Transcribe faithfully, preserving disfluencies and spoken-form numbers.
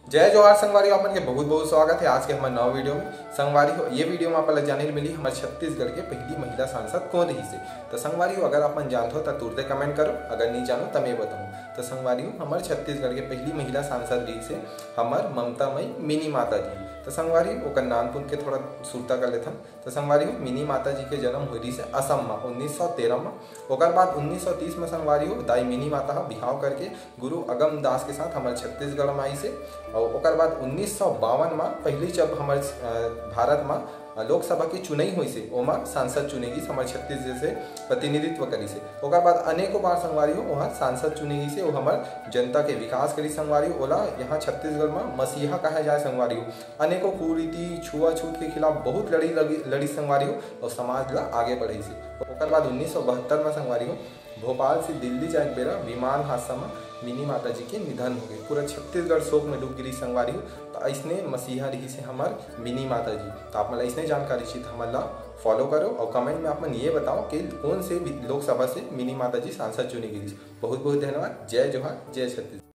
जय जोहार संगवारी हो, आप मन के बहुत बहुत स्वागत हे आज के हमर नवा वीडियो में। संगवारी हो, ये वीडियो में आप ला जाने ल मिली हमर छत्तीसगढ़ के पहली महिला सांसद कोन रहिस हे। त संगवारी हो, अगर आप मन जानत हो त तुरते comment करो, अगर नहीं जानो त मैं बताऊँ। त संगवारी हो, हमर छत्तीसगढ़ के पहली महिला सांसद रहिस हे हमर ममता मई मिनी माता जी। त संगवारी हो, ओकर नानपुन के थोड़ा सुरता कर लेथन। त संगवारी हो, मिनी माता जी के जन्म होय रहिस हे असम म उन्नीस सौ तेरह म। ओकर बाद उन्नीस सौ तीस म संगवारी हो, दाई मिनी माता ह बिहाव करके गुरु अगम दास के साथ हमर छत्तीसगढ़ म आइस हे। अउ ओकर बाद उन्नीस सौ बावन म पहली जब हमर, अ, भारत म लोकसभा के चुनई होइस हे, ओमा सांसद चुने गिस, हमर छत्तीसगढ़ से प्रतिनिधित्व करिस हे। ओकर बाद अनेकों बार संगवारी हो, ओहा सांसद चुने गिस हे, ओ हमर जनता के विकास करिस संगवारी हो, ओला यहाँ छत्तीसगढ़ म मसीहा कहा जाए संगवारी हो। अनेकों कुरीति, छुआछूत के खिलाफ बहुत लड़ी लगी, लड़ी संगवारी हो, अउ समाज ला आगे बढ़ाइस हे। ओकर बाद उन्नीस सौ बहत्तर म संगवारी हो, भोपाल से दिल्ली जाए के बेरा विमान हादसा म मिनी माता जी के निधन हो गए। पूरा छत्तीसगढ़ शोक में डूब गिरी संगवारी हो। त अइसने मसीहा रहिस हे हमर मिनी माता जी। त आप मन ला अइसने जानकारी चाहिए त हमन ला follow करो अउ comment में आप मन ये बताओ कि कौन से वि-, लोकसभा से मिनी माता जी सांसद चुने गिरी। बहुत बहुत धन्यवाद। जय जोहार, जय छत्तीसगढ़।